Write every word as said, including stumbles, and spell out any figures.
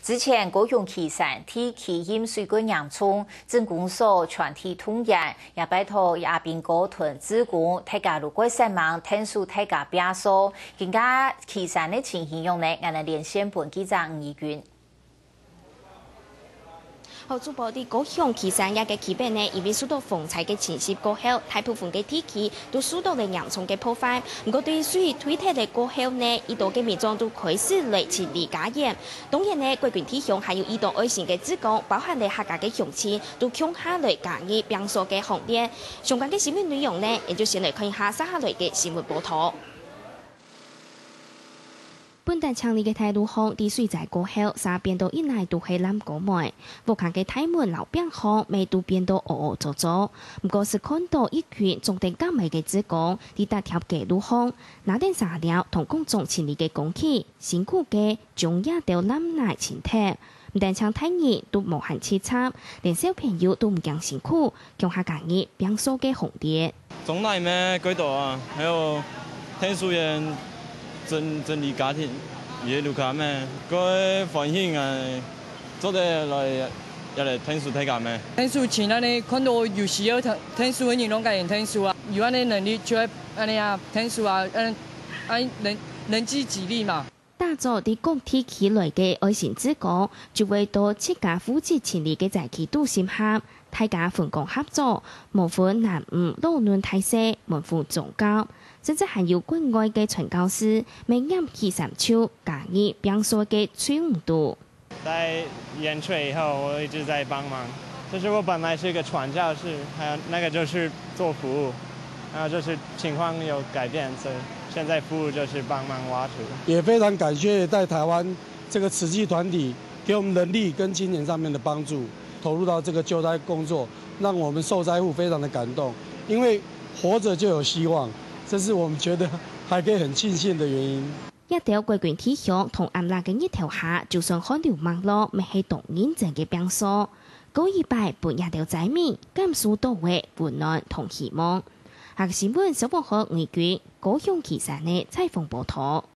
之前高雄旗山地區淹水蓋嚴重，鎮公所全體動員，也拜託阿兵哥同志工，大家摎該煞猛𢯭手大家拚掃。今下旗山个情形仰呢？𠊎等連線分記者吳怡君。 好，主播，在高雄旗山這个區域呢，因為受到風災个侵襲過後，大部分个地區都受到了嚴重个破壞。毋過對水退忒了過後呢，已多个民眾都開始來清理家園。當然呢，國軍弟兄還有已多愛心个志工，包含了客家个鄉親，都共下來加入拚掃个行列。相關个新聞內容呢，𠊎就先來看一下接下來个新聞報導。 本旦淨俐个大路項，在水災過後，嗄變到一來都係爛膏涎。屋下个大門摎壁項，乜都變到烏烏濁濁。毋過斯看到一群種等柑仔个志工，在逐條街路項，拿等沙鷯同工總清理个工具，辛苦个將這兜爛泥清忒。 毋單淨大人都無閒直掣，連小朋友都毋驚辛苦，共下加入拚掃个行列。種泥乜蓋多啊，還有𢯭手也整，整理家庭，也路口乜，蓋歡喜啊，做得來，也來𢯭手大家乜。𢯭手盡恁呢，看到有需要𢯭，𢯭手个人攏該𢯭手啊，有恁呢能力就愛恁呢啊，𢯭手啊，嗯，啊，人，人盡其力嘛。 打早在各地區來个愛心志工，就會到自家負責清理个災區肚集合，大家分工合作，無分男女老嫩大細，門戶宗教，甚至還有國外个傳教士，乜拈起衫袖，加入拚掃个隊伍肚。在鹽水以後，我一直在幫忙。就是我本來是一個傳教士，還有那個就是做服務，然後就是情況有改變，所以現在服務就是幫忙挖土。也非常感謝在台灣這個慈濟團體給我們人力跟金錢上面的幫助，投入到這個救災工作，讓我們受災戶非常的感動。因為活著就有希望，這是我們覺得還可以很慶幸的原因。 這兜國軍弟兄同炎熱个日頭下，就算汗流脈落，乜係當認真个拚掃。過一擺分這兜災民感受到个溫暖同希望。客家新聞消防員吳怡君，高雄旗山个採訪報導。